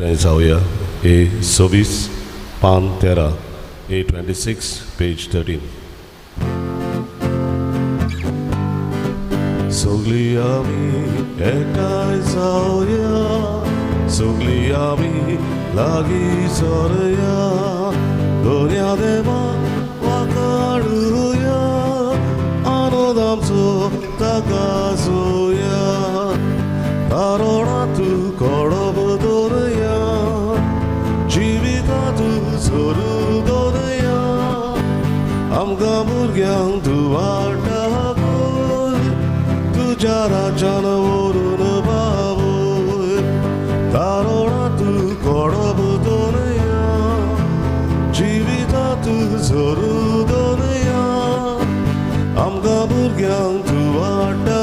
एकठांय जावया. ए 26 पान 13, A 26 page 13. सगळीं आमी एकठांय जावया, सगळीं आमी लागीं सरया, दर्या देवा वाकाडुया, आनंद आमचो ताका जोया, तारोणा तूं कडब दवरया, जिविता तूं जोरू दवरया, आमकां भुरग्यांक तूं वाटा तुज्या राज्यान व्हरून पावय, तारोणा तूं कडब दवरया, जिविता तूं जोरू दवरया, आमकां भुरग्यांक तूं वाटा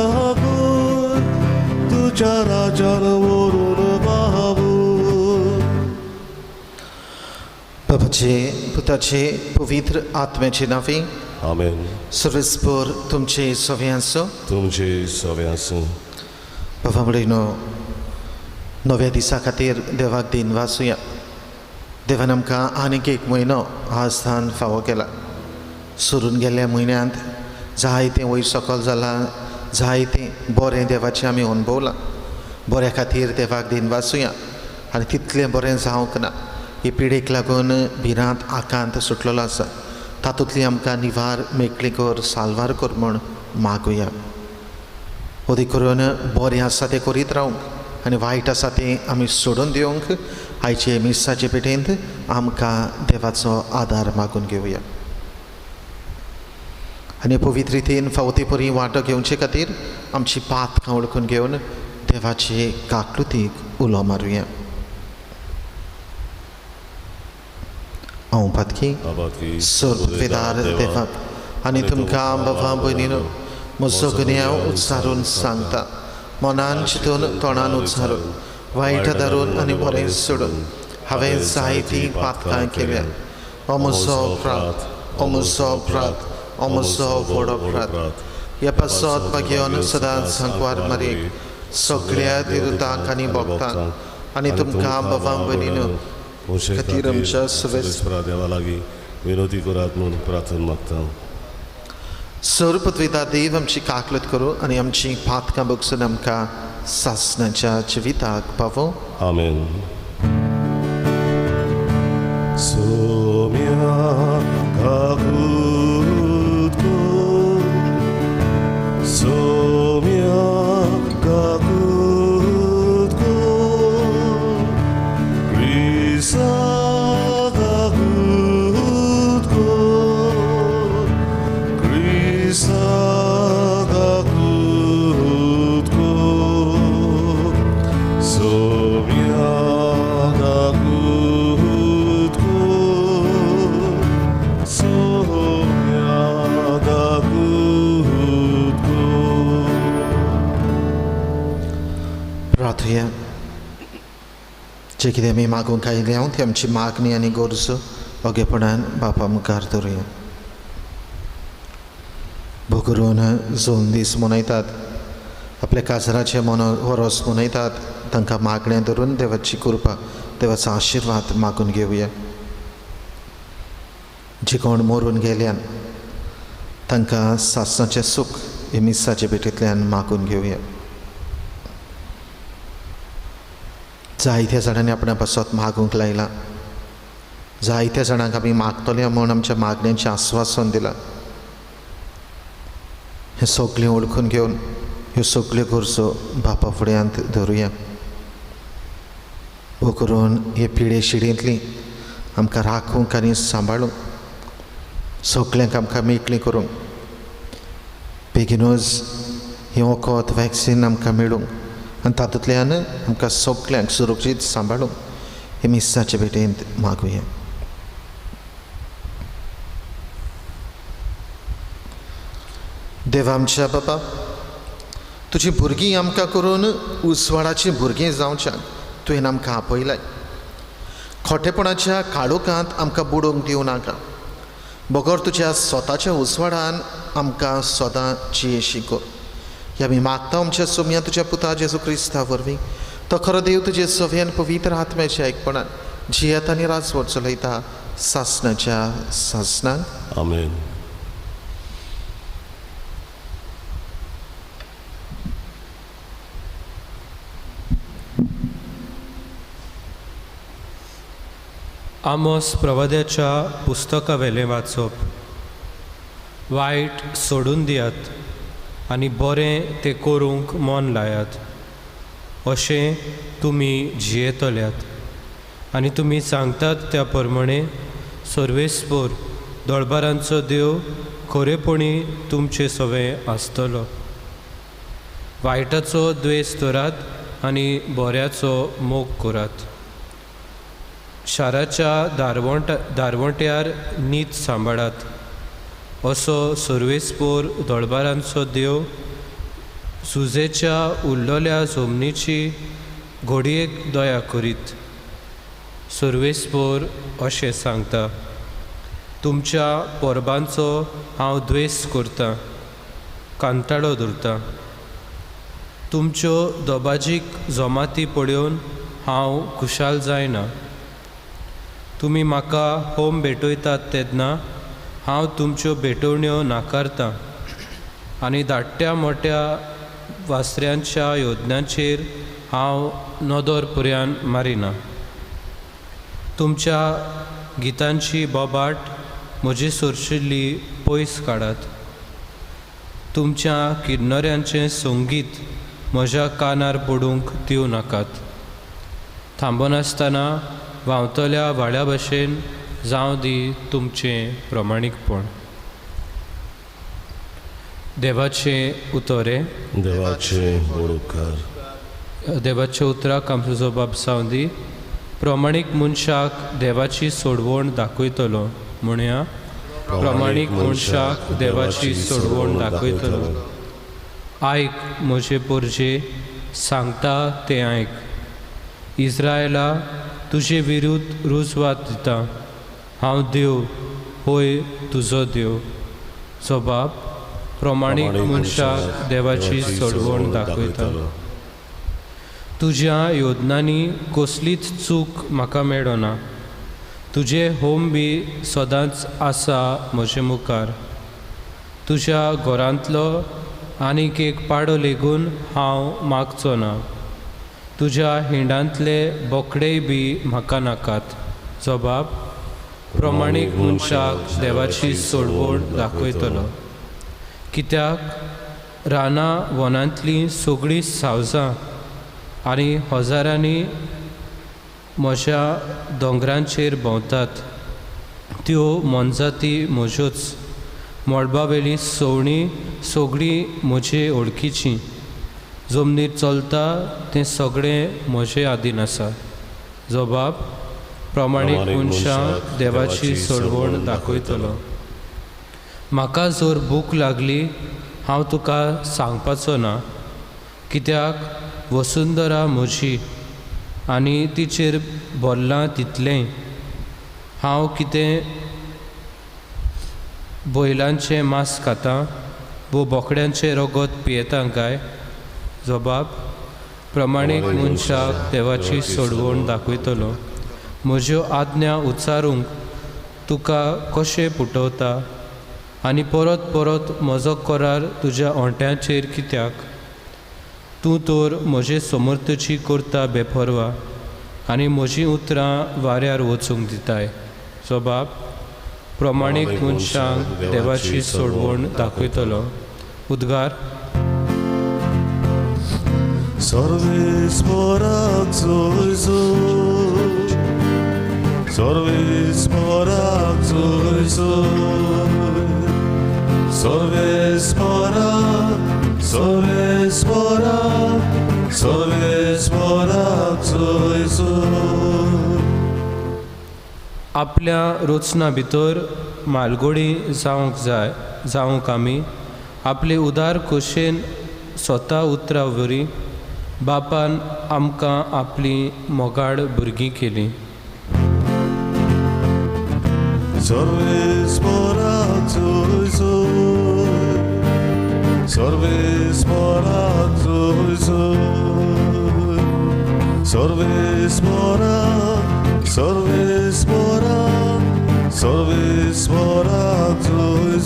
तुज्या राज्यान व्हरून पावय. बाबाचे, पुताचे, पवित्र आत्म्याचे नांवे. आमेन. सर्वेस्पर तुमचे सवे आसूं. तुमचे सवे आसूं. बाबा भयणीनो, नव्या दिसा खातीर देवाक दिनवासुया. देवान आमकां आनीक एक म्हयनो आस्थान फावो केला. सरून गेल्ल्या म्हयन्यांत जायतें वयर सकयल जालां, जायतें बरें देवाचें आमी अणभवलां. बऱ्या खातीर देवाक दिनवासुया. आनी तितलें बरें जावंक ना. ही पिडेक लागून भिरांत आकांत सुटलेलो आसा. तातूंतली आमकां निवार मेकळी कर, साल्वार कर म्हूण मागुया. अदीक करून बरें आसा तें करीत रावंक आनी वायट आसा तें आमी सोडून दिवंक आयचे मिसाचे पेटेंत आमकां देवाचो आदार मागून घेवया. आनी पवित्र रितीन फावती परी वांटो घेवचे खातीर आमची पातकां वळखून घेवन देवाचे काकलुतीक उलो मारुया. हांव पातकी सर्ववेदार देवाक आनी तुमकां बाबा भयणीनो म्हजो गुन्यांव उच्चारून सांगता. मनान चिंतून तोंडान उच्चारून, वायट धरून आनी बरें सोडून हांवें जायतीं पातकां केल्या. हो म्हजो अपराध, हो म्हजो अपराध, हो म्हजो व्हड अपराध. ह्या पासत मागीर सदांच सांकवार मारयेक सगळ्या देवतांक आनी भक्तांक आनी तुमकां बाबा भयणीनो खातीर आमच्या सर्वेस्परा देवा लागीं विनोदी करात म्हूण प्रार्थना मागता. सर पृथ्वीता देव आमची काकलत करूं आनी आमची पातकां बगसून आमकां सासणाच्या जिविताक पावो. आमेन. सोम्या काकूत कर, सोम्या काकूत कर, क्रिस्ता काकूत कर, क्रिस्ता काकूत कर, सोम्या काकूत कर, सोम्या काकूत कर. प्रार्थुया. जे कितें आमी मागूंक आयिल्ले हांव ती आमची मागणी आनी गरजो ओगेपणान बापा मुखार धरुया. भोगरून 2 दीस मनयतात, आपल्या काजराचें वरोस मनयतात, तांकां मागणें धरून देवाची कृपा, देवाचो आशिर्वाद मागून घेवया. जे कोण मरून गेल्यान तांकां सासणाचें सूख हे मिसाचे भेटींतल्यान मागून घेवया. जायत्या जाणांनी आपणा पासत मागूंक लायलां, जायत्या जाणांक आमी मागतले म्हूण आमच्या मागण्यांचें आस्वासन दिलां. हें सगळें वळखून घेवन ह्यो सगळ्यो गरजो बापा फुड्यांत धरुया. वो करून हे पिडे शिडयेंतली आमकां राखूंक आनी सांबाळूंक, सगल्यांक आमकां मेकळी करूंक, बेगीनूच हें वखद वॅक्सीन आमकां मेळूंक आनी तातूंतल्यान आमकां सगल्यांक सुरक्षीत सांबाळूंक हे मिसाचे भेटेंत मागुया. देवा आमच्या बाबा, तुजी भुरगीं आमकां करून उजवाडाचीं भुरगीं जावच्याक तुवें आमकां आपयलाय. खोटेपणाच्या काळोखांत आमकां बुडोवंक दिवं नाका, बगर तुज्या स्वताच्या उजवाडान आमकां सदां जियेशी कर. ह्या आमी मागता आमच्या सोम्या तुज्या पुता जेजू क्रिस्ता वरवीं, तो खरो देव तुजे सव्यान पवित्र आत्म्याच्या एकपणान जियेता आनी राजवट चलयता सासणाच्या सासणाक. आमेन. आमोस प्रवाद्याच्या पुस्तकावेलें वाचप. वायट सोडून दियात आनी बरें तें करूंक मन लायात, अशें तुमी जियेतल्यात आनी तुमी सांगतात त्या प्रमाणे सर्वेस्पोर दळबारांचो देव खरेपणी तुमचे सवें आसतलो. वायटाचो द्वेश धरात आनी बऱ्याचो मोग करात. शाराच्या दारवंट्यार नीत सांबाळात, असो सर्वेस्पोर दळबारांचो देव सुजेच्या उरलेल्या जमनीची घडयेक दया करीत. सर्वेस्पोर अशें सांगता, तुमच्या परबांचो हांव द्वेश करतां, कांताळो धरतां. तुमच्यो दबाजीक जमाती पळोवन हांव खुशाल जायना. तुमी म्हाका होम भेटयतात तेन्ना हांव तुमच्यो भेटवण्यो नाकारतां आनी धाडट्या मोट्या वासऱ्यांच्या योजनांचेर हांव नदर पर्यान मारिना. तुमच्या गितांची बोबाट म्हजी सोरशिल्ली पयस काडात. तुमच्या किन्नऱ्यांचें संगीत म्हज्या कानार पडूंक दिवं नाकात. थांबनासतना व्हांवतल्या व्हाळ्या भशेन जावं दी तुमचें प्रमाणीकपण. देवाचें उतरें. देवाचें व्हड उपकार. देवाच्या उतराक आमचो जबाब जावं दी. प्रमाणीक मनशाक देवाची सोडवण दाखयतलो म्हणया. प्रमाणीक मनशाक देवाची सोडवण दाखयतलो. आयक म्हजे पोरजे, सांगता तें आयक. इस्रायला, तुजे विरुद्ध रुजवात दिता. हांव देव, होय तुजो देव. जबाब प्रमाणीक मनशाक देवाची सोडवण दाखयता. तुज्या योजनांनी कसलीच चूक म्हाका मेळना. तुजें होम बी सदांच आसा म्हजे मुखार. तुज्या घरांतलो आनीक एक पाडो लेगून हांव मागचो ना. तुज्या हिंडांतले बोकडेय बी म्हाका नाकात. जबाब प्रमाणीक मनशाक देवाची सोडवण दाखयतलो. कित्याक रानां वनांतलीं सगळीं सावजां आनी हजारांनी म्हज्या दोंगरांचेर भोंवतात. त्यो मोनजाती म्हज्योच. मळबावेलीं सवणीं सगळीं म्हजे वळखीचीं. जमनीर चलता तें सगळें म्हजे आदीन आसा. जबाब प्रमाणीक मनशाक देवाची सोडवण दाखयतलो. म्हाका जर भूक लागली हांव तुका सांगपाचो ना, कित्याक वसुंधरा म्हजी आनी तिचेर भरलां तितलेंय. हांव कितें बैलांचें मांस खाता वो बोकड्यांचें रगत पियेता काय? जबाब प्रमाणीक मनशाक देवाची सोडवण दाखयतलो. म्हज्यो आज्ञा उच्चारूंक तुका कशें पुटवता आनी परत परत म्हजो करार तुज्या ओंट्यांचेर कित्याक? तूं तर म्हजे समर्थची करता बेपरवा आनी म्हजीं उतरां वाऱ्यार वचूंक दिताय. जबाब प्रमाणीक मनशांक देवाची सोडवण दाखयतलो. उद्गार. आपल्या रचना भितर मालगोडी जावंक जाय, जावंक आमी आपले उदार खोशेन स्वता उतरां वरी बापान आमकां आपली मोगाळ भुरगीं केली. सर्वेस्परा सर्वेस्परा सर्वेस्परा जय.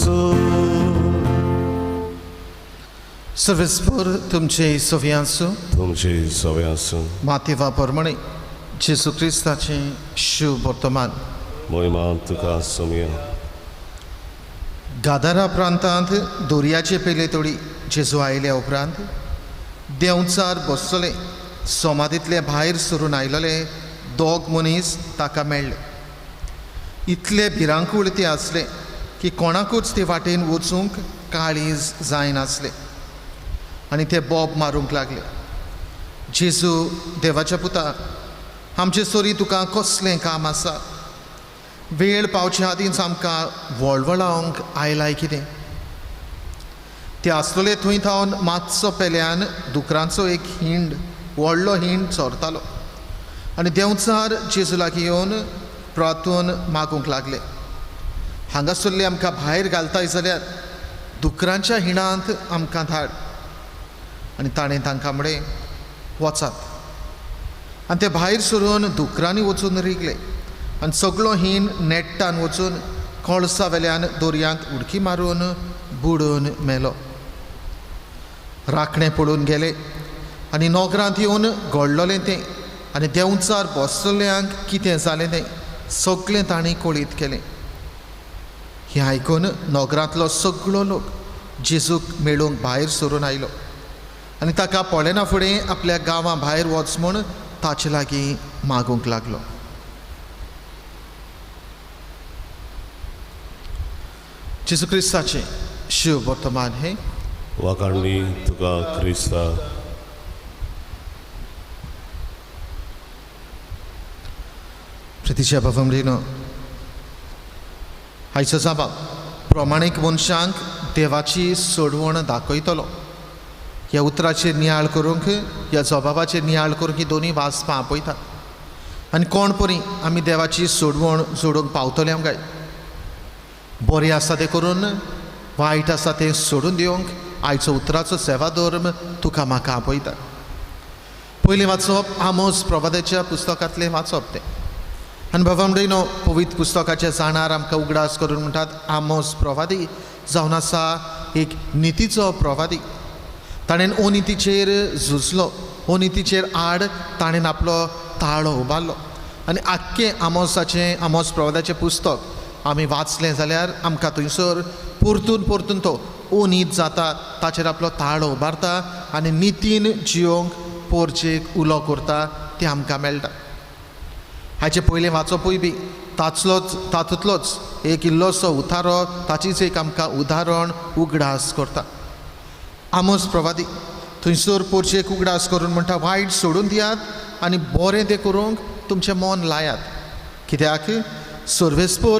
सर्वेस्पर तुमचे सवी आसूं. तुमचे सवे आसूं. मातेवा प्रमाणे जेजू क्रिस्ताचें शुभ वर्तमान. मोहिमा तुका सोमया. गादारा प्रांतांत दर्याचे पेले तोडी जेजू आयल्या उपरांत देंवचार बसतले समाधींतले भायर सरून आयलेले दोग मनीस ताका मेळ्ळे. इतले भिरांकूळ ते आसले की कोणाकूच ते वाटेन वचूंक काळीज जायनासलें आनी ते बोब मारूंक लागले, जेजू देवाच्या पुता, आमचे सरी तुका कसलें काम आसा? वेळ पावचे आदींच आमकां वळवळावंक आयलाय कितें? ते आसलेले थंय थावन मातसो पेल्यान दुकरांचो एक हिंड, व्हडलो हिंड चोरतालो आनी देंवचार जेजू लागीं येवन प्रार्थून मागूंक लागले, हांगासरले आमकां भायर घालताय जाल्यार दुकरांच्या हिंडांत आमकां धाड. आनी ताणें तांकां म्हळें, वचात. आनी ते भायर सरून दुकरांनी वचून रिगले आनी सगळो हीण नेट्टान वचून कळसा वेल्यान दर्यांत उडकी मारून बुडून मेलो. राखणे पडून गेले आनी नोगरांत येवन घडलोलें तें आनी देंवचार बसलेल्यांक कितें जालें तें सगळें तांणी कळीत केलें. हें आयकून नोगरांतलो सगळो लोक जेजूक मेळूंक भायर सरून आयलो आनी ताका पळयना फुडें आपल्या गांवां भायर वच म्हूण ताचे लागीं मागूंक लागलो. जेजू क्रिस्ताचें शिव वर्तमान हें. वाखाणणी तुका क्रिस्ता. प्रतिशा बाबा, आयचो जाबाब प्रमाणीक मनशांक देवाची सोडवण दाखयतलो. ह्या उतराचेर नियाळ करूंक, ह्या जबाबाचेर नियाळ करूंक ही दोनूय वाचपां आपयतात आनी कोण परी आमी देवाची सोडवण जोडूंक पावतले आमकां. बरें आसा तें करून वायट आसा तें सोडून दिवंक आयचो उतराचो सेवा धर्म तुका म्हाका आपयता. पयलें वाचप आमोस प्रवादाच्या पुस्तकांतलें वाचप तें. आनी बाबा म्हणटा पवित्र पुस्तकाच्या जाणार आमकां उगडास करून म्हणटात आमोस प्रवादी जावन आसा एक नितीचो प्रवादी. ताणें अनितीचेर झुजलो, अनितीचेर आड ताणें आपलो ताळो उबारलो आनी आख्खें आमोसाचें आमोस प्रवादाचें पुस्तक आमी वाचलें जाल्यार आमकां थंयसर परतून परतून तो अनीत जाता ताचेर आपलो ताळो उबारता आनी नितीन जियोंक पोरचेक उलो करता तें आमकां मेळटा. हाचें पयलें वाचपूय बी ताचलोच तातूंतलोच एक इल्लोसो उतारो ताचीच एक आमकां उदाहरण उगडास करता. आमोस प्रवादी थंयसर पोरचेक उगडास करून म्हणटा वायट सोडून दियात आनी बरें तें करूंक तुमचें मन लायात, कित्याक सर्वेस्पर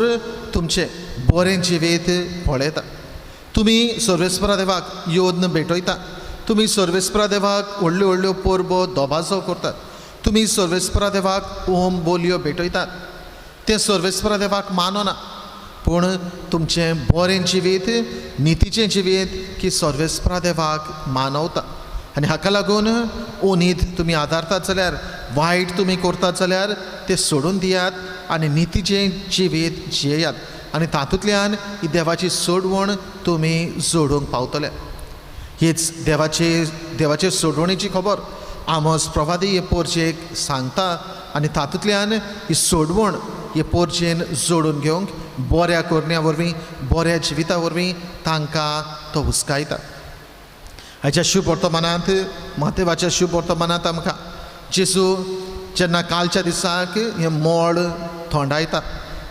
तुमचें बरें जिवीत पळयता. तुमी सर्वेस्परा देवाक योद्न भेटयता, तुमी सर्वेस्परा देवाक व्हडल्यो व्हडल्यो परबो दबाजो करतात, तुमी सर्वेस्परा देवाक ओम बोलयो भेटयतात, तें सर्वेस्परा देवाक मानना. पूण तुमचें बरें जिवीत नितीचें जिवीत की सर्वेस्परा देवाक मानवता आनी हाका लागून अनीत तुमी आदारतात जाल्यार वायट तुमी करतात जाल्यार तें सोडून दियात आनी नितीचें जिवीत जियेयात आनी तातूंतल्यान ही देवाची सोडवण तुमी जोडूंक पावतले. हीच देवाचे सोडवणीची खबर आमोस प्रवादी हे पोरचेक सांगता आनी तातूंतल्यान ही सोडवण हे पोरचेन जोडून घेवंक बऱ्या करण्या वरवीं बऱ्या जिविता वरवीं तांकां तो हुस्कायता. हाच्या शुभ वर्तमानांत मातेवाच्या शुभ वर्तमानांत आमकां जेजू जेन्ना कालच्या दिसाक हें मोड थोंडायता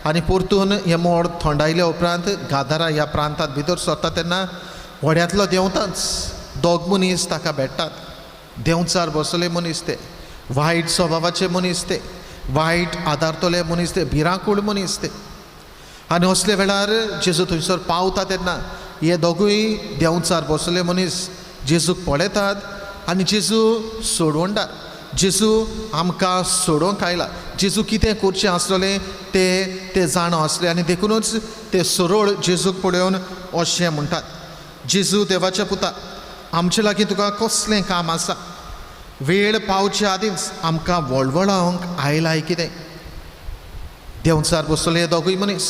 आनी परतून हें मोड थोंडायल्या उपरांत गादारा ह्या प्रांतांत भितर सरता तेन्ना व्हड्यांतलो देंवताच दोग मनीस ताका भेट्टात. देंवचार बसले मनीस ते, वायट स्वभावाचे मनीस ते, वायट आदारतले मनीस ते, भिरांकूळ मनीस ते. आनी असले वेळार जेजू थंयसर पावता तेन्ना हे दोगूय देंवचार बसले मनीस जेजूक पळयतात आनी जेजू सोडवणदार, जेजू आमकां सोडोवंक आयला, जेजू कितें करचें आसलें तें ते जाणो आसलें आनी देखुनूच ते सरळ जेजूक पळोवन अशें म्हणटात, जेजू देवाच्या पुता, आमचे लागीं तुका कसलें काम आसा? वेळ पावचे आदींच आमकां वळवळावंक आयलाय कितें? देंवचार बसले दोगूय मनीस,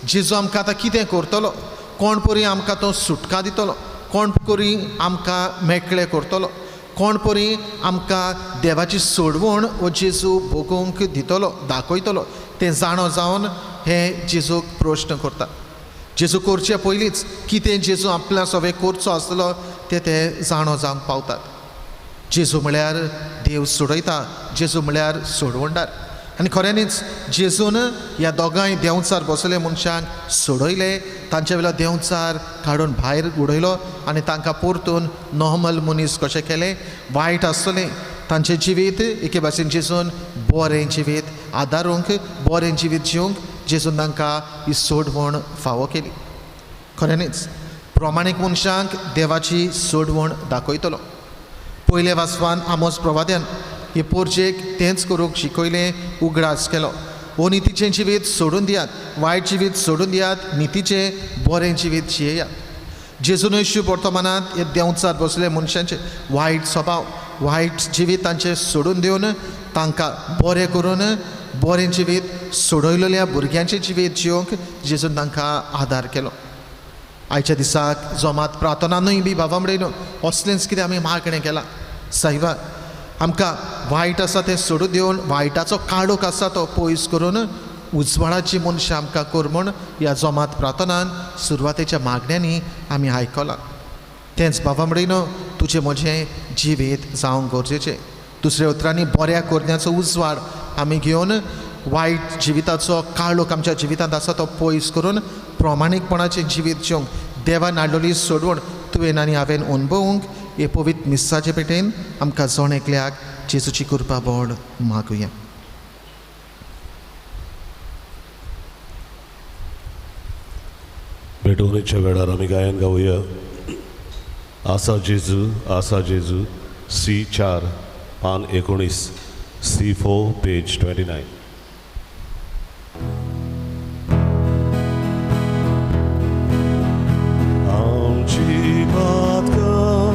जेजू आमकां आतां कितें करतलो, कोण परी आमकां तो सुटका दितलो, कोण परी आमकां मेकळे करतलो, कोण परी आमकां देवाची सोडवण वो जेजू भोगूंक दितलो, दाखयतलो, तें जाणो जावन हे जेजूक प्रश्न करता. जेजू करचे पयलींच कितें जेजू आपल्या सगळें करचो आसलो तें ते जाणो जावंक पावतात. जेजू म्हळ्यार देव सोडयता, जेजू म्हळ्यार सोडवणदार. आनी खऱ्यांनीच जेजून ह्या दोगांय देंवचार बसले मनशांक सोडयले, तांचे वेलो देंवचार काडून भायर उडयलो आनी तांकां परतून नॉर्मल मनीस कशें केलें. वायट आसतलें तांचें जिवीत एके भाशेन जेजून बरें जिवीत आदारूंक, बरें जिवीत जिवंक जेजून तांकां ही सोडवण फावो केली. खऱ्यांनीच प्रमाणीक मनशांक देवाची सोडवण दाखयतलो. पयल्या वाचपान आमोस प्रवाद्यान हे पोरजेक तेंच करूंक शिकयलें, उगडास केलो. वो नितीचें जिवीत सोडून दियात, वायट जिवीत सोडून दियात, नितीचें बरें जिवीत जियेयात. जेजूनय शुभ वर्तमानांत हे देंवचार बसले मनशांचे वायट स्वभाव, वायट जिवीत तांचें सोडून दिवन तांकां बरें करून बरें जिवीत सोडयलेल्या भुरग्यांचें जिवीत जिवंक जेजून तांकां आदार केलो. आयच्या दिसाक जोमात प्रार्थनानूय बी बाबा म्हणून असलेंच कितें आमी मागणें केलां. सायबा आमकां वायट आसा तें सोडून दिवन वायटाचो काळोख आसा तो पयस करून उजवाडाची मनशां आमकां कर म्हूण ह्या जोमात प्रार्थनान सुरवातेच्या मागण्यांनी आमी आयकलां. तेंच बाबा म्हणून तुजें म्हजें जिवीत जावंक गरजेचें. दुसऱ्या उतरांनी बऱ्या करण्याचो उजवाड आमी घेवन वायट जिविताचो काळोख आमच्या जिवितांत आसा तो पयस करून प्रमाणीकपणाचें जिवीत जिवंक देवान हाडलेली सोडवण तुवें आनी हांवें अणभवूंक हे पवित्र मिसाचे पेटेन आमकां जण एकल्याक जेजूची कृपा बोड मागुया. भेटवणीच्या वेळार आमी गायन गावया आसा जेजू आसा जेजू, सी 4 पान 19, C4 page 29. आमची पातकां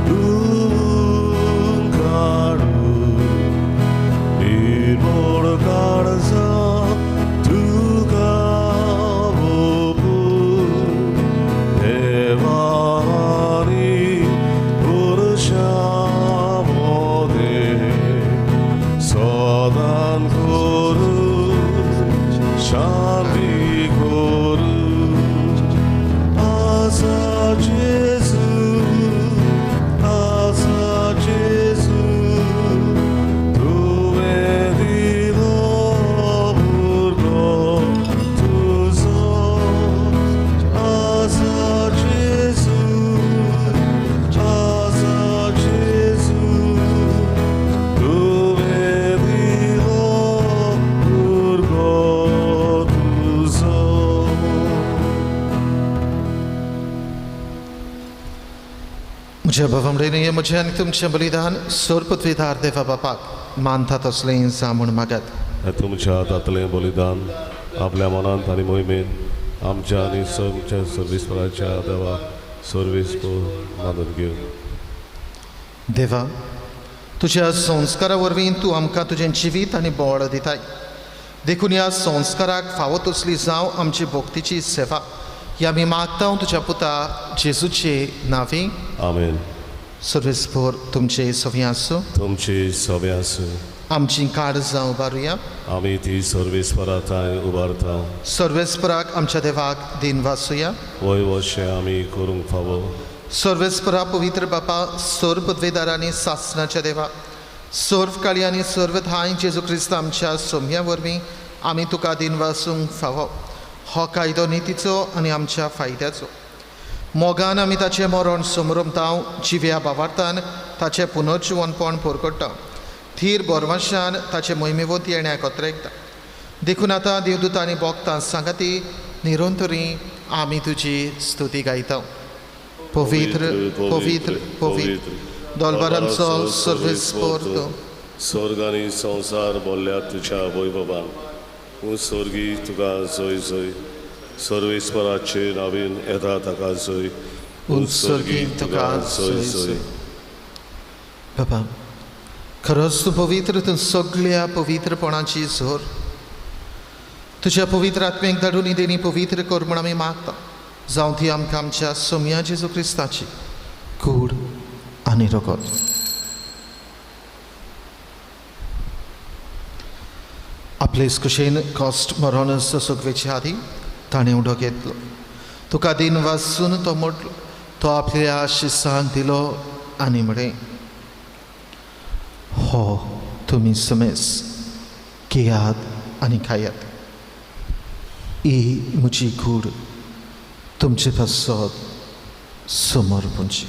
धुवन काडून निर्मळ काळजां तुका ओंपून देवा आनी पुरुशा मदें सदां करूं शांती करूं. आसा जेजू आसा जेजू तुवें दिलो भुरगो तुजो. आसा जेजू आसा जेजू तुवें दिलो भुरगो तुजो. म्हज्या बाबा म्हणून म्हजें आनी तुमचें बलिदान सोरपत्वीदार देवा बापाक मानता तसलें जावं म्हूण मागात. तुमच्या हातांतलें बलिदान आपल्या मनांत आनी मोहिमेन आमच्या आनी तुमच्या सर्वीसपराच्या देवा सर्वीस मानून घेवन. देवा तुज्या संस्कारा वरवीं तूं आमकां तुजें जिवीत आनी बळ दिताय, देखून ह्या संस्काराक फावो तसली जावं आमची भक्तीची सेवा ही आमी मागता तुज्या पुता जेजूचे नांवी. आमेन. सर्वेस्पोर तुमचे सवी आसूं, तुमची सवी आसूं. आमची काळजां उबारुया, आमी ती सर्वेस्परा थंय उबारता. सर्वेस्पराक आमच्या देवाक दिन वासुया. वय वशें आमी करूंक फावो. सर्वेस्परा पवित्र बापा सर्व पदवेदार आनी सासनाच्या देवा सर्व काळी आनी सर्व ठांय जेजू क्रिस्त आमच्या सोम्या वरवीं आमी तुका दिन वासूंक फावो. हो कायदो नितीचो आनी आमच्या फायद्याचो. मोगान आमी ताचें मरण समरमताव, जिव्या बावार्थान ताचें पुनर्जिवनपण परगट्टा, थीर बोरवाशान ताचे मोहिमेवत येण्याक अत्रेकता. देखून आतां देवदूत आनी भोगतां सांगाती निरंतरी आमी तुजी स्तुती गायता. पवित्र पवित्र पवित्र दोलबारांचो सर्वेस्पोर तूं. स्वर्ग आनी संवसार बोल्ल्या तुज्या वैभवान. तूं स्वर्गी तुका जय जय. सर्वेस्पराचे नावीन येता ताका जय. तूं स्वर्गी तुका जय जय. बाबा खरोच तूं पवित्र, तूं सगळ्या पवित्रपणाची झोर। तुज्या पवित्र आत्म्याक धाडून ही देणी पवित्र कर म्हूण आमी मागता। जावं ती आमकां आमच्या सोम्या जेजू क्रिस्ताची कूड आनी रगत। आपले कुशेन कश्ट मरण सोंसोवचे आदीं ताणें उडो घेतलो, तुका दिन वासून तो मोडलो, तो आपल्या शिसांक दिलो आनी म्हळें, हो तुमी समेस घेयात आनी खायात, ही म्हजी कूड तुमचे पासत समर्पणची।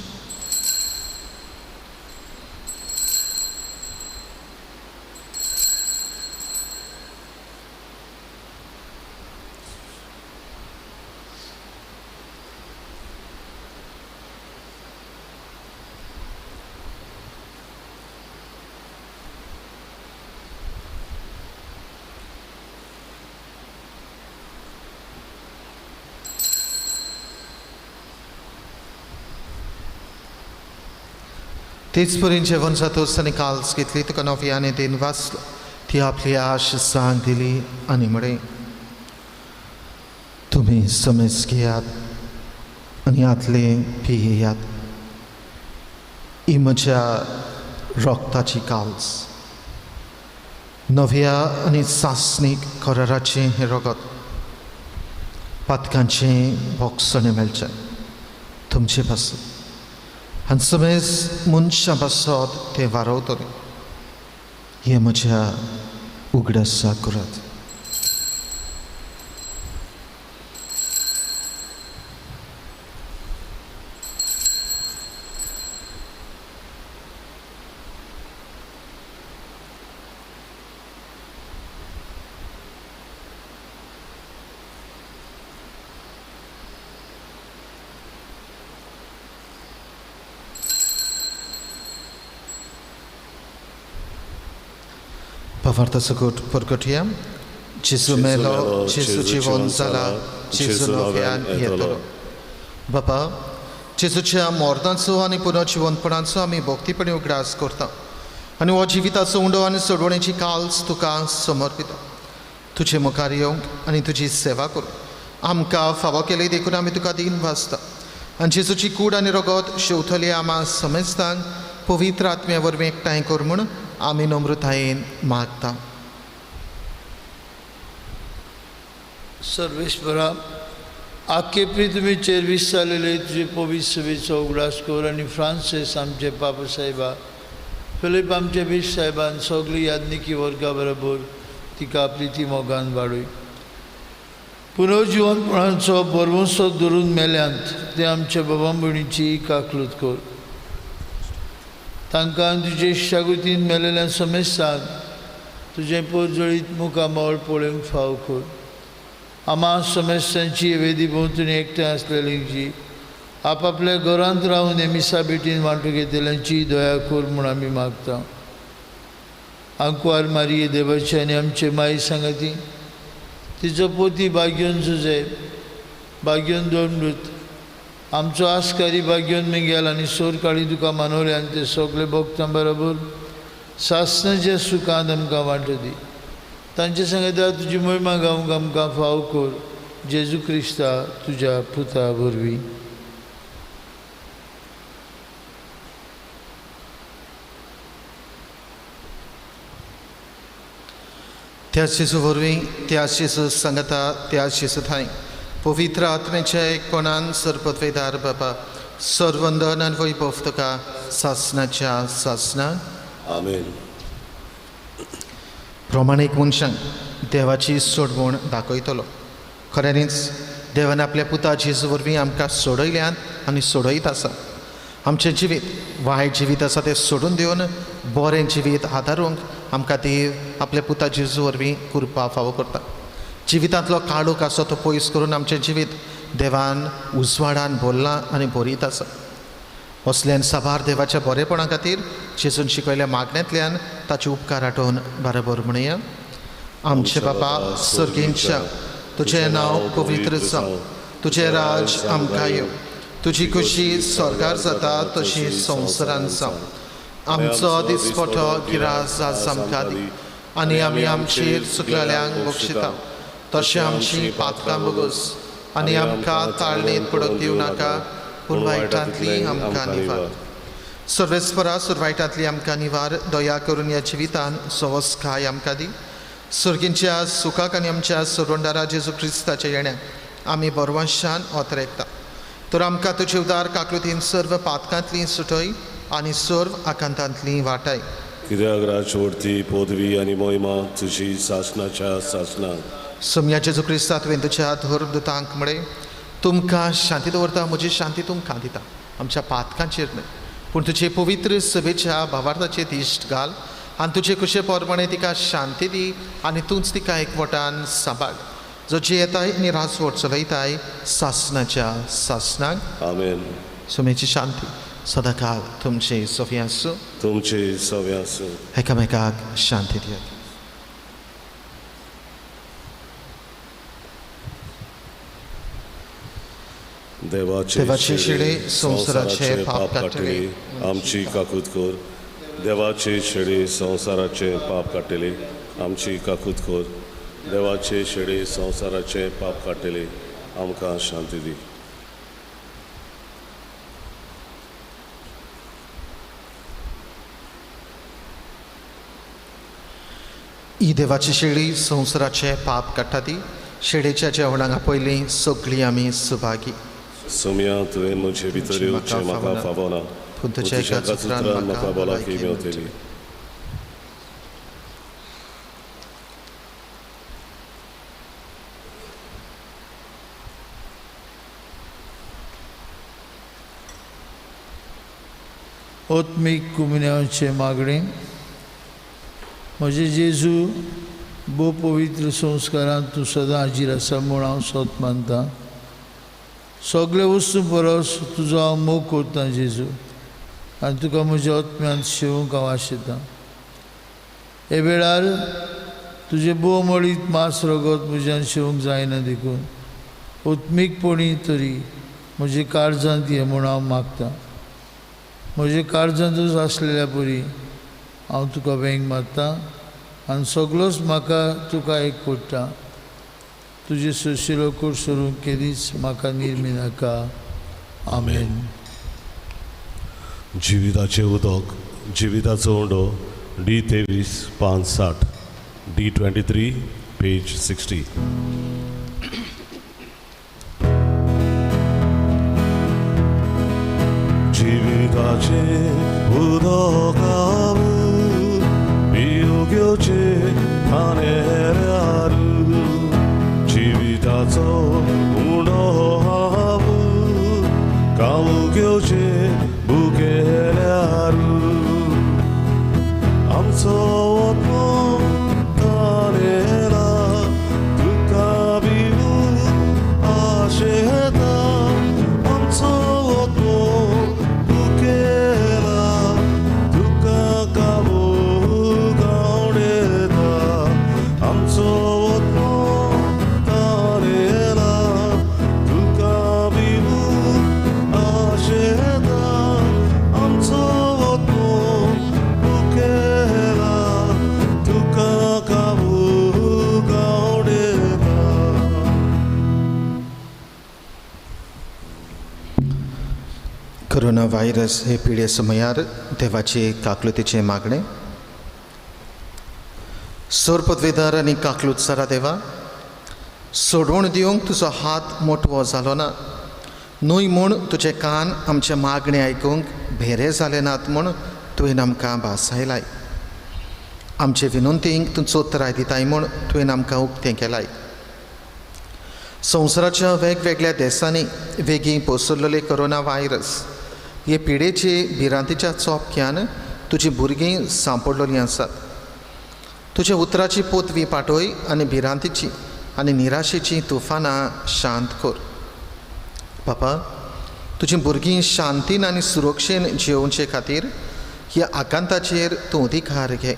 तेच परीन जेवण जातोच ताणें काल्स घेतली, तुका नव्याने then वाचलो, ती आपली आश सांग दिली आनी म्हळें, तुमी समेज घेयात आनी आतले पियेयात, ही म्हज्या रक्ताची काल्स, नव्या आनी सासणीक कराराचें हें रगत, पातकांचें भोगसणें मेळचें तुमचे पासून आनी समेज मनशां पासत तें वारवतलें। हें म्हज्या उगडासा करात। भावार्थ सकट परगटया, जेजू मेलो, जेजू जिवन जाला, जेजू नव्यान येतलो। बापा, जेजूच्या मरणाचो आनी पुनर्जिवनपणाचो आमी भक्तीपणी उगडास करता आनी हो जिविताचो उंडो आनी सोडवणेची काल्स तुका समर्पिता। तुजे मुखार येवंक आनी तुजी सेवा करूंक आमकां फावो केली देखून आमी तुका दिन वाचता आनी जेजूची कूड आनी रगत शेवतली आमा समेस्तांक पवित्र आत्म्या वरवीं एकठांय कर म्हूण आमी नम्रतायेन मागता। सर्वेश्वरा, आखे पृथ्वीचेर विसारलेले तुजे पवित्र सेवेचो उगडास कर आनी फ्रांसीस आमचे पापा साहेबा, फिलीप आमचे बीश साहेबान सगळी याज्ञिकी वर्गा बरोबर तिका प्रिती मोगान वाडय। पुनर्जिवनपणाचो भरवंसो धरून मेल्यांत ते आमच्या बाबा भयणीची काकलूत कर। तांकां तुजे शागुतीन मेलेल्या समेस्तांक तुजें पोरजळीत मुखामळ पळोवंक फाव कर। आमा समेस्तांची वेदी भोंवतणी एकठांय आसलेल्यांची आपापल्या घरांत रावन हे मिसा भेटीन वांटू घेतल्यांची दया कर म्हूण आमी मागता। आंकवार मारये देवाची आनी आमचे माई सांगाती, तिचो पोती भाग्योन जुजे, भाग्योन दोंडूत, आमचो आस्कारी भाग्योन मिंगेल आनी सोर काळी तुका मानवले आनी ते सगळे भक्तां बरोबर सासणाच्या सुखांत आमकां वांटो दी। तांचे सांगता तुजी महिमा गावंक आमकां फाव कर, जेजू क्रिस्ता तुज्या पुता वरवीं। त्या जेजू वरवीं, त्या जेजू सांगता, त्या जेजू थांय पवित्र आत्म्याच्या एकपणान सरपदवेदार बाबा सर्वंदन आनी वैभव तुका सासणाच्या सासणान। आमेन। प्रमाणीक मनशांक देवाची सोडवण दाखयतलो। खऱ्यांनीच देवान आपल्या पुता जेजू वरवीं आमकां सोडयल्यान आनी सोडयत आसा। आमचें जिवीत वायट जिवीत आसा तें सोडून दिवन बरें जिवीत आदारूंक आमकां देव आपल्या पुता जेजू वरवीं कृपा फावो करता। जिवितांतलो काळोख आसा तो पयस करून आमचें जिवीत देवान उजवाडान भरलां आनी भरीत आसा। असल्यान साबार देवाच्या बरेपणा खातीर जेजून शिकयल्या मागण्यांतल्यान ताचे उपकार आठोवन बरोबर म्हणया। आमचे बापा सर्गींच्या, तुजें नांव पवित्र जावं, तुजें राज आमकां येवं, तुजी खुशी स्वर्गार जाता तशी संवसारान जावं। आमचो दिसपटो गिरास आज आमकां दी आनी आमी आमचेर चुकलेल्यांक बक्षिता तशें आमची पातकां भोगोस आनी आमकां ताळणेंत पडोवंक दिवं नाका पूण वायटांतली आमकां निवार। सर्वेस्परा सुरवायटांतली आमकां निवार दया करून ह्या जिवितान सवस्काय आमकां दी। सर्गींच्या सुखाक आनी आमच्या सोडवणदारा जेजू क्रिस्ताच्या येण्याक आमी बरवंशान ओतरेकता। तर आमकां तुजे उदार काकलुतीन सर्व पातकांतली सुटय आनी सर्व आकांतांतली वाटाय। कित्याक राजवडती पदवी आनी मोहिमा तुजी सासणाच्या सासणा। सोम्या जेजू क्रिस्ता तुवें तुज्या धर्मदूतांक म्हळें तुमकां शांती दवरता म्हजी शांती तुमकां दिता। आमच्या पातकांचेर न्हय पूण तुजे पवित्र सभेच्या भावार्थाचेर दिश्ट घाल आनी तुजे कुशे प्रमाणे तिका शांती दी आनी तूंच तिका एकवटान सांबाळ जो जियेताय आनी राजवट चलयताय सासणाच्या सासणाक। आमेन। सोम्याची शांती सदांकाळ तुमचे सवी आसूं। तुमचे सवी आसूं। एकामेकाक शांती दियात। देवाचे शेळे संवसाराचे पाप काडटले आमची काकूत कर। देवाचे शेळे संवसाराचे पाप काडटले आमची काकूत कर। देवाचे शेळे संवसाराचे पाप काडटले आमकां शांती दी। ही देवाची शेळी संवसाराचे पाप काडटा ती शेळेच्या जेवणाक पयलीं सगळीं आमी सुभागी। सोम्या तुवें म्हजे भितर येवचें म्हाका फावना पूण तुज्या एका उतरान म्हाका भलायकी मेवतली। आत्मीक कुमिन्यांवचें मागणें। म्हजे जेजू भोव पवित्र संस्कारांत तूं सदां हाजीर आसा म्हूण हांव सोत मानता। सगळे वस्तू परस तुजो हांव मोग करतां जेजू आनी तुका म्हज्या आत्म्यांत शेवूंक हांव आशेतां। हे वेळार तुजें भोव मळीत मांस रगत म्हज्यान शेवूंक जायना देखून आत्मीकपणी तरी म्हज्या काळजांत ये म्हूण हांव मागतां। म्हज्या काळजांतूच आसलेल्या परी हांव तुका वेंग मारता आनी सगळोच म्हाका तुका एक पडटा। तुजे सुशिलो कूड सोडूंक केदीच म्हाका निर्मी नाका। आमेन। जिविताचें उदक जिविताचो उंडो डी 23 5 60 डी 23 पेज 60। जिविताचें उदक पिवंक घेवचें थानेल्यार जिविताचो उंडो हांव खावंक घेवचें भुकेल्यार आमचो आत्मो तानेला तुका पिवूंक आशेता। आमचो आत्मो भुकेला तुका खावूंक आवडटा। आमचो आत्मो तानेला तुका पिवूंक आशेता। आमचो आत्मो भुकेला तुका खावूंक आवडटा। कोरोना व्हायरस हे पिडे समयार देवाचे काकलुतीचें मागणें। सोर पदवेदार आनी काकलूत सारा देवा सोडवण दिवंक तुजो हात मोटवो जालो ना न्हय म्हूण तुजे कान आमचें मागणें आयकूंक भेरे जाले नात म्हूण तुवें आमकां भासायलाय। आमचे विनंतींक तूं चोतराय दिताय म्हूण तुवें आमकां उक्तें केलाय। संवसाराच्या वेगवेगळ्या देशांनी वेगीं पसरलेले कोरोना व्हायरस हे पिडेचे भिरांतीच्या चोपक्यान तुजी भुरगीं सांपडलेलीं आसात। तुज्या उतराची पोतवी पाटय आनी भिरांतीची आनी निराशेचीं तुफानां शांत कर। बापा तुजीं भुरगीं शांतीन आनी सुरक्षेन जियोवचे खातीर ह्या आकांताचेर तूं अधिकार घे।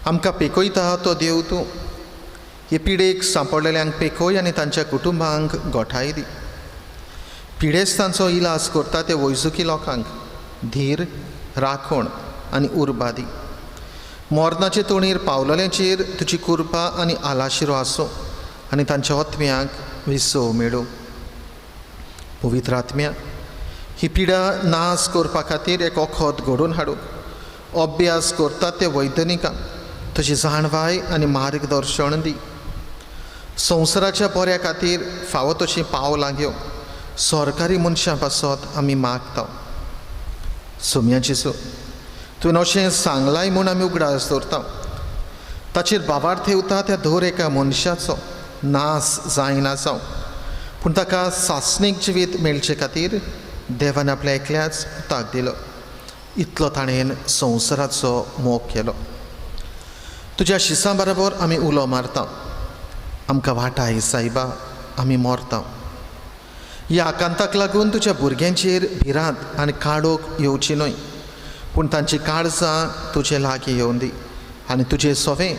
आमकां पेकयता तो देव तूं हे पिडेक सांपडलेल्यांक पेखय आनी तांच्या कुटुंबांक गोठाय दी। पिडेस्तांचो इलाज करता ते वैजकी लोकांक धीर राखण आनी उर्बा दी. मोरनाचे तोणीर पावलेल्यांचेर तुजी कृपा आनी आलाशिरो आसूं आनी तांच्या आत्म्याक विसव मेळूं. पवित्र आत्म्या, ही पिडा नाश करपा खातीर एक वखद घडोवन हाडूंक अभ्यास करतात ते वैज्ञानिकांक तुजी जाणवाय आनी मार्गदर्शन दी. संवसाराच्या बऱ्या खातीर फावो तशीं पावलां घेवंक सरकारी मनशां पासत आमी मागता. सोम्या जेजू, तुवें अशें सांगलाय म्हूण आमी उगडास दवरता. ताचेर बाबार थेवता त्या दर एका मनशाचो नाश जायना जावं, पूण ताका सासणीक जिवीत मेळचे खातीर देवान आपल्या एकल्याच पुताक दिलो. इतलो ताणें संवसाराचो मोग केलो. तुज्या शिसां बरोबर आमी उलो मारता, आमकां वाटाय सायबा, आमी मरता. ह्या आकांताक लागून तुज्या भुरग्यांचेर भिरांत आनी काडोक येवची न्हय, पूण तांची काळजां तुजे लागीं येवन दी आनी तुजे सोवें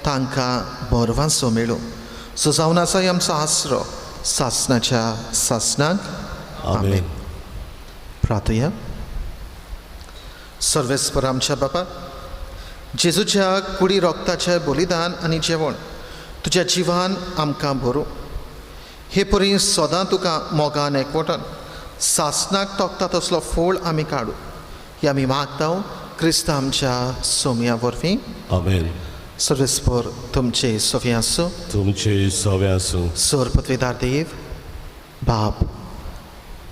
तांकां बरवांसो मेळूं. सो जावन आसा आमचो आसरो सासणाच्या सासणाक. आमेन. प्रार्थया. सर्वेस्पर आमच्या बापा, जेजूच्या कुडी रोगताचें बलिदान आनी जेवण तुज्या जिवान आमकां भरूं. हे परी सदां तुका मोगान एकवटान सासणाक तोखता तसलो फोळ आमी काडूं. ही आमी मागता क्रिस्त आमच्या सोम्या वरवीं. आमेन. सर्वेस्पर तुमचे सोवे आसूं. तुमचे सोवे आसूं. सर पदवेदार देव बाप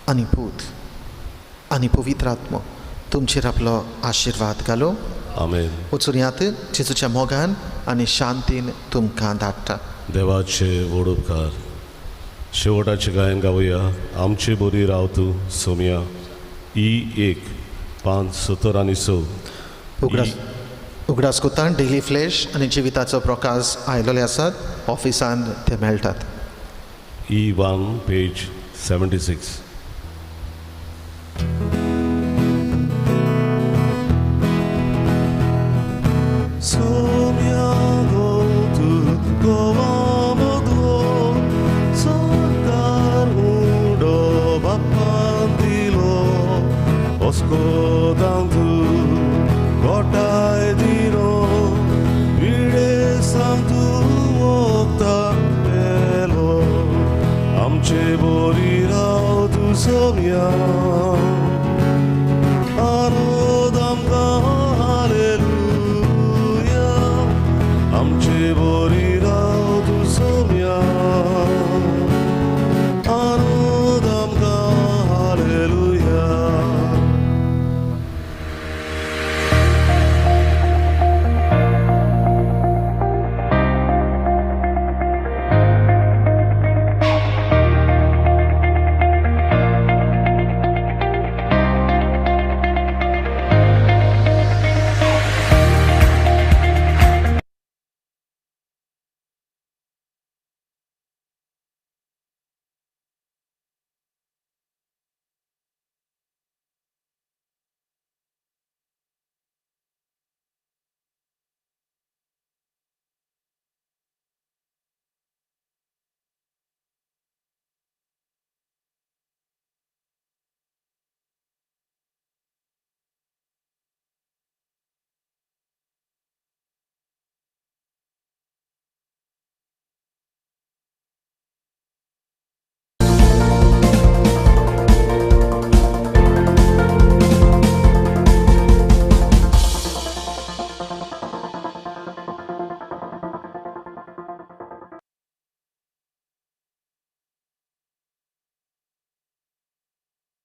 आनी पूत आनी पवित्र आत्मो तुमचेर आपलो आशिर्वाद घालूं. आमेन. वचून यात जेजूच्या मोगान आनी शांतीन तुमकां धाडटा. देवाचे व्हड उपकार. शेवटाचें गायन गावया. आमचे बरी राव तूं सोम्या. ई 1 5 70 आनी 6. उगडास कोतान डेली फ्लॅश आनी जिविताचो प्रकाश आयलेले आसात, ऑफिसान ते मेळटात. ई 1 पेज 76. आमचे बोरी राव तूं सोम्या.